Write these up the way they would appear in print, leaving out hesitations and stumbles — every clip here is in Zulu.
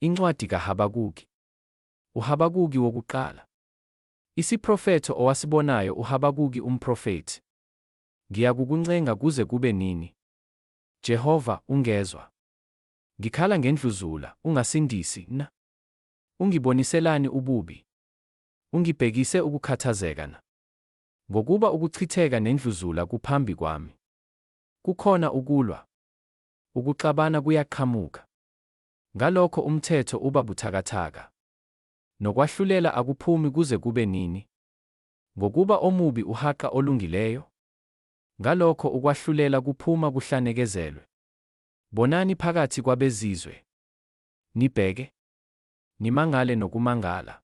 Incwadi kaHabakuki. UHabakuki wokuqala. Isiprofetho owasibonayo uHabakuki umprofethi. Ngiyakukuncenga kuze kube nini? Jehova, ungezwa. Ngikhala ngendluzula, ungasindisi, na? Ungiboniselani ububi? Ungibhekise ukukhathazeka na? Ngokuba ukuchitheka nendluzula kuphambi kwami. Kukhona ukulwa. Ukuxabana kuyaqhamuka. Ngalokho umthetho uba buthakathaka. Nokwahlulela akuphumi kuze kube nini? Ngokuba omubi uhaqa olungileyo. Ngalokho ukwahlulela kuphuma kuhlanekezelwe. Bonani phakathi kwabezizwe. Nibheke. Nimangale nokumangala.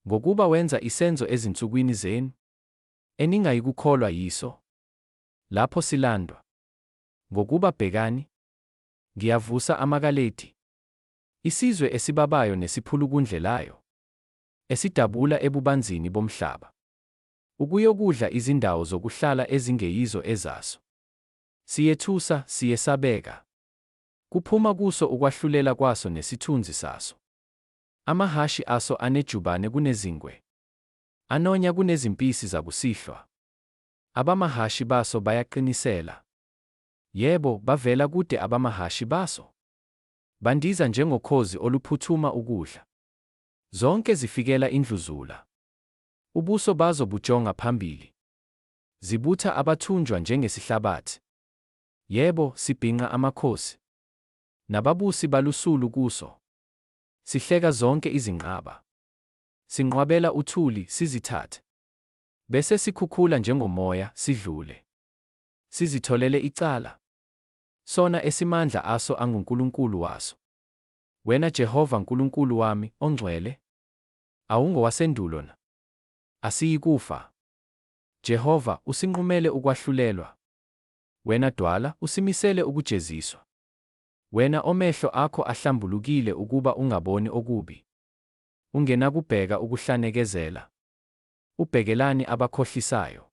Ngokuba wenza isenzo ezinsukwini zenu, eningayikukholwa yiso, lapho silandwa. Ngokuba bhekani, ngiyavusa amaKaledi, isizwe esibabayo nesiphulukundlelayo, esidabula ebubanzini bomhlaba, ukuyokudla izindawo zokuhlala ezingeyizo ezaso. Siyethusa, siyesabeka. Kuphuma kuso ukwahlulela kwaso nesithunzi saso. Amahhashi aso anejubane kunezingwe, anonya kunezimpisi zakusihlwa. Abamahhashi baso bayaqinisela. Yebo, bavela kude abamahhashi baso. Bandiza njengokhozi oluphuthuma ukudla. Zonke zifikela indluzula. Ubuso bazo bujonga phambili. Zibutha abathunjwa njengesihlabathi. Yebo, sibhinqa amakhosi. Nababusi balusulu kuso. Sihleka zonke izinqaba. Sinqwabela uthuli, sizithathe. Bese sikhukhula njengomoya, sidlule. Sizitholele icala. Sona esimandla aso anguNkulunkulu waso. Wena Jehova Nkulunkulu wami, ongcwele, awungowasendulo na? Asiyikufa. Jehova, usinqumele ukwahlulelwa. Wena Dwala, usimisele ukujeziswa. Wena omehlo akho ahlambulukile ukuba ungaboni okubi. Ungenakubheka ukuhlanekezela. Ubhekelani abakhohlisayo?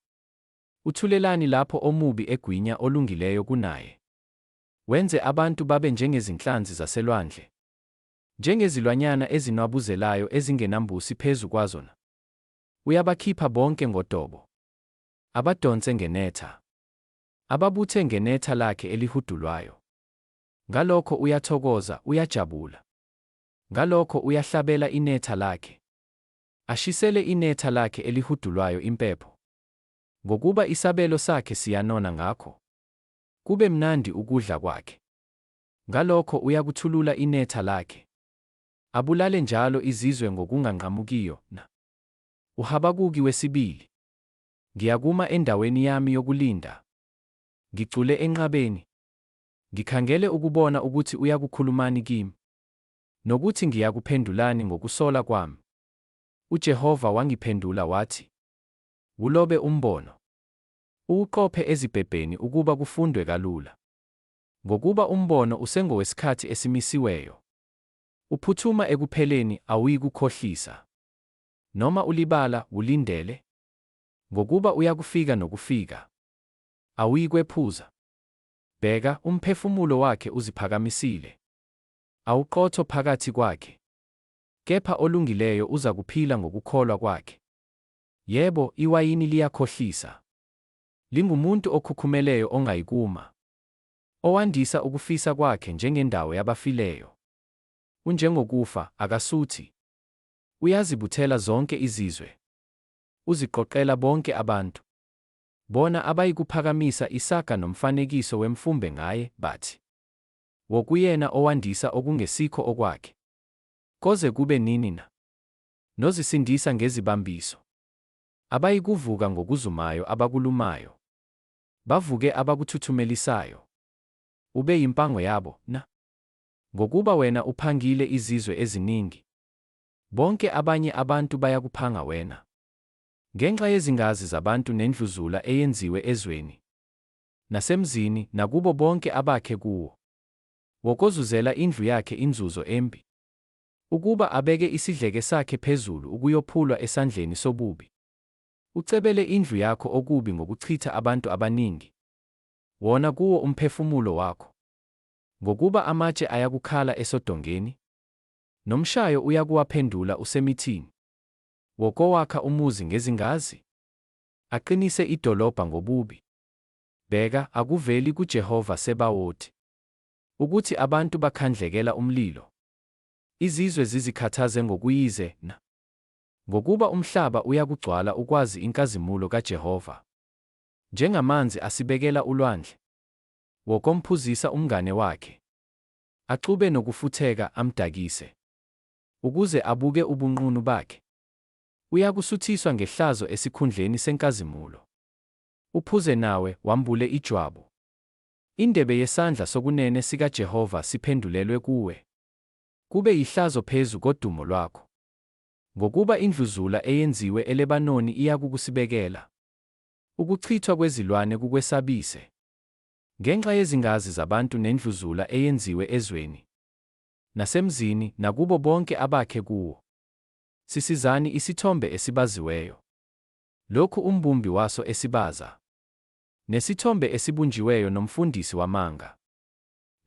Uthulelani lapho omubi egwinya olungileyo kunaye? Wenze abantu babe njengezinhlanzi zaselwandle, njengezilwanyana ezinwabuzelayo ezingenambusi phezu kwazo na? Uyabakhipha bonke ngodobo, abadonse ngenetha, ababuthe ngenetha lakhe elihudulwayo. Ngalokho uyathokoza, uyajabula. Ngalokho uyahlabela inetha lakhe, ashisele inetha lakhe elihudulwayo impepho. Ngokuba isabelo sakhe siyanona ngakho, kube mnandi ukudla kwakhe. Ngalokho uyakuthulula inetha lakhe, abulale njalo izizwe ngokunganqamukiyo na? UHabakuki wesibili. Ngiyakuma endaweni yami yokulinda, ngicule enqabeni, ngikhangele ukubona ukuthi uyakukhulumani kimi, nokuthi ngiyakuphendulani ngokusola kwami. UJehova wangiphendula wathi, Wulobe umbono, uwuqophe ezibhebheni ukuba kufundwe kalula. Ngokuba umbono usengowesikhathi esimisiweyo. Uphuthuma ekupheleni, awuyikukhohlisa. Noma ulibala, wulindele. Ngokuba uyakufika nokufika. Awuyikwephuza. Bheka, umphefumulo wakhe uziphakamisile. Awuqotho phakathi kwakhe. Kepha olungileyo uzakuphila ngokukholwa kwakhe. Yebo, iwayini liyakhohlisa. Lingumuntu okhukhumeleyo ongayikuma. Owandisa ukufisa kwakhe njengendawo yabafileyo. Unjengokufa, akasuthi. Uyazibuthela zonke izizwe. Uziqoqela bonke abantu. Bona abayikuphakamisa isaga nomfanekiso wemfumbe ngaye, bathi, Wokuyena owandisa okungesikho okwakhe. Koze kube nini na? Nozisindisa ngezibambiso. Abayikuvuka ngokuzumayo abakulumayo, bavuke abakuthuthumelisayo. Ube yimpango yabo, na? Ngokuba wena uphangile izizwe eziningi. Bonke abanye abantu bayakuphanga wena. Ngenxa yezingazi zabantu nendluzula eyenziwe ezweni, nasemzini, nakubo bonke abakhe kuwo. Wokozuzela indlu yakhe inzuzo embi. Ukuba abeke isidleke sakhe phezulu ukuyophulwa esandleni sobubi. Ucebele indlu yakho okubi ngokuchitha abantu abaningi. Wona kuwo umphefumulo wakho. Ngokuba amatshe ayakukhala esodongeni. Nomshayo uyakuwaphendula usemithini. Wokowakha umuzi ngezingazi, aqinise idolobha ngobubi. Bheka, akuveli kuJehova Sebawoti, ukuthi abantu bakhandlekela umlilo, izizwe zizikhathaze ngokuyize na? Ngokuba umhlaba uyakugcwala ukwazi inkazimulo kaJehova, njengamanzi asibekela ulwandle. Wokomphuzisa umngane wakhe, axube nokufutheka amdakise, ukuze abuke ubunqunu bakhe. Uyakusuthiswa ngehlazo esikhundleni senkazimulo. Uphuze nawe, wambule ijwabu. Indebe yesandla sokunene sikaJehova siphendulelwe kuwe, kube yihlazo phezu kodumo lwakho. Ngokuba indluzula eyenziwe eLebanoni iyakukusibekela, ukuchithwa kwezilwane kukwesabise. Ngenxa yezingazi zabantu nendluzula eyenziwe ezweni, nasemzini, nakubo bonke abakhe kuwo. Sisizani isithombe esibaziweyo, lokhu umbumbi waso esibaza, nesithombe esibunjiweyo nomfundisi wamanga,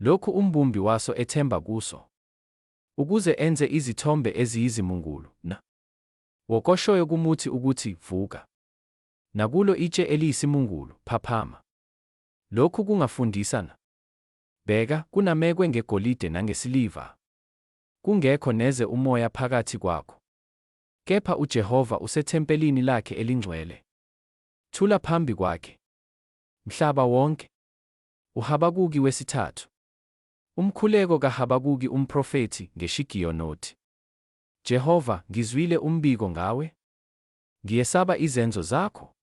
lokhu umbumbi waso ethemba kuso, ukuze enze izithombe eziyizimungulu na? Wokoshoyo kumuthi ukuthi, Vuka, nakulo itshe eliyisimungulu, Phaphama. Lokhu kungafundisa na? Bheka, kunamekwe ngegolide nangesiliva, kungekho neze umoya phakathi kwakho. Kepha uJehova usethempelini lakhe elingcwele. Thula phambi kwakhe, mhlaba wonke. UHabakuki wesithathu. Umkhuleko kaHabakuki umprofethi ngeShigiyonothi. Jehova, ngizwile umbiko ngawe, ngiyesaba izenzo zakho.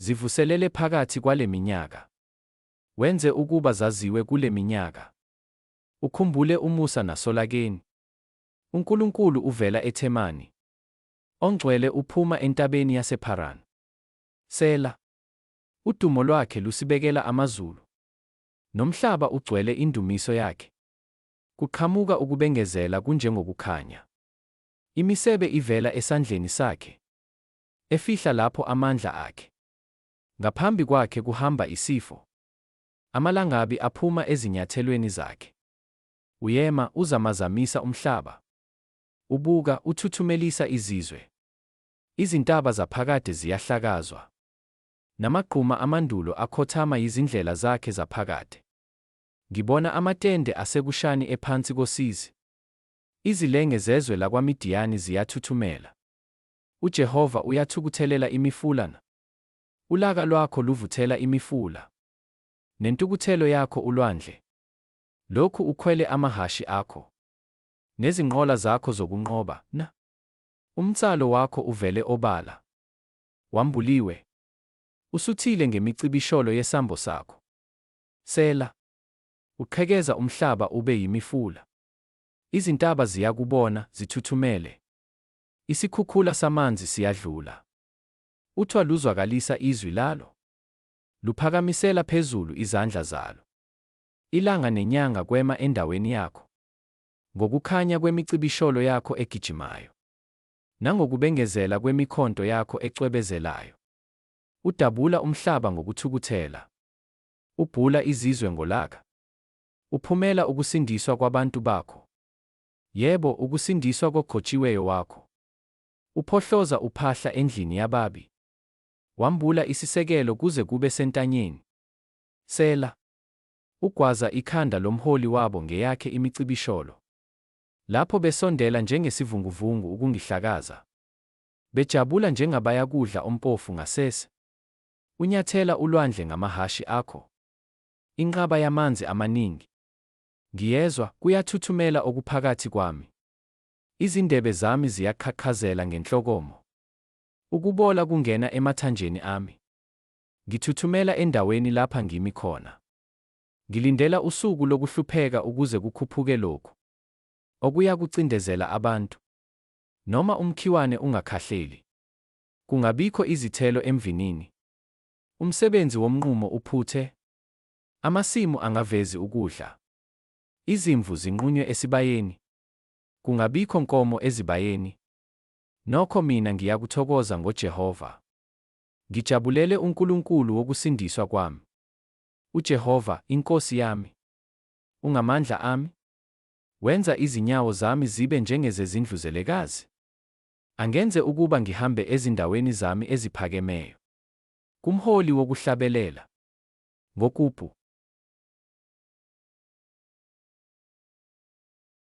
Zivuselele phakathi kwale minyaka, wenze ukuba zaziwe kule minyaka. Ukhumbule umusa nasolakeni. UNkulunkulu uvela eThemani, oNgcwele uphuma entabeni yasePharani. Sela. Udumo lwakhe lusibekela amazulu, nomhlaba ugcwele indumiso yakhe. Kuqhamuka ukubengezela kunjengokukhanya. Imisebe ivela esandleni sakhe, efihla lapho amandla akhe. Ngaphambi kwakhe kuhamba isifo, amalangabi aphuma ezinyathelweni zakhe. Uyema, uzamazamisa umhlaba. Ubuka, uthuthumelisa izizwe. Izintaba zaphakade ziyahlakazwa, namagquma amandulo akhothama yizindlela zakhe zaphakade. Ngibona amatende aseKushani ephansi kosizi. Izilenge zezwe lakwaMidiyani ziyathuthumela. UJehova uyathukuthelela imifula na? Ulaka lwakho luvuthela imifula, nentukuthelo yakho ulwandle. Lokhu ukhwele amahhashi akho, nezinqola zakho zokunqoba na? Umnsalo wakho uvele obala, wambuliwe, usuthile ngemicibisholo yesambo sakho. Sela. Uqhekeza umhlaba ube yimifula. Izintaba ziyakubona, zithuthumele. Isikhukhula samanzi siyadlula. Uthwa luzwakalisa izwi lalo, luphakamisela phezulu izandla zalo. Ilanga nenyanga kwema endaweni yakho, ngokukhanya kwemicibisholo yakho egijimayo, nangokubengezela kwemikhonto yakho ecwebezelayo. Udabula umhlaba ngokuthukuthela, ubhula izizwe ngolaka. Uphumela ukusindiswa kwabantu bakho, yebo, ukusindiswa kogcotshiweyo wakho. Uphohloza uphahla endlini yababi, wambula isisekelo kuze kube sentanyeni. Sela. Ugwaza ikhanda lomholi wabo ngeyakhe imicibisholo, lapho besondela njengesivunguvungu ukungihlakaza, bejabula njengabayakudla ompofu ngasese. Unyathela ulwandle ngamahhashi akho, inqaba yamanzi amaningi. Ngiyezwa, kuyathuthumela okuphakathi kwami. Izindebe zami ziyaqhaqhazela ngenhlokomo. Ukubola kungena emathanjeni ami. Ngithuthumela endaweni lapha ngimi khona. Ngilindela usuku lokuhlupheka ukuze kukhuphuke lokhu okuyakucindezela abantu. Noma umkhiwane ungakhahleli, kungabikho izithelo emvinini. Umsebenzi womnqumo uphuthe, amasimu angavezi ukudla. Izimvu zinqunywe esibayeni, kungabikho nkomo ezibayeni. Nokho mina ngiyakuthokoza ngoJehova, ngijabulele uNkulunkulu wokusindiswa kwami. UJehova, iNkosi yami, ungamandla ami. Wenza izinyawo zami zibe njengezezindluzelekazi, angenze ukuba ngihambe ezindaweni zami eziphakemeyo. Kumholi wokuhlabelela. Ngogubhu.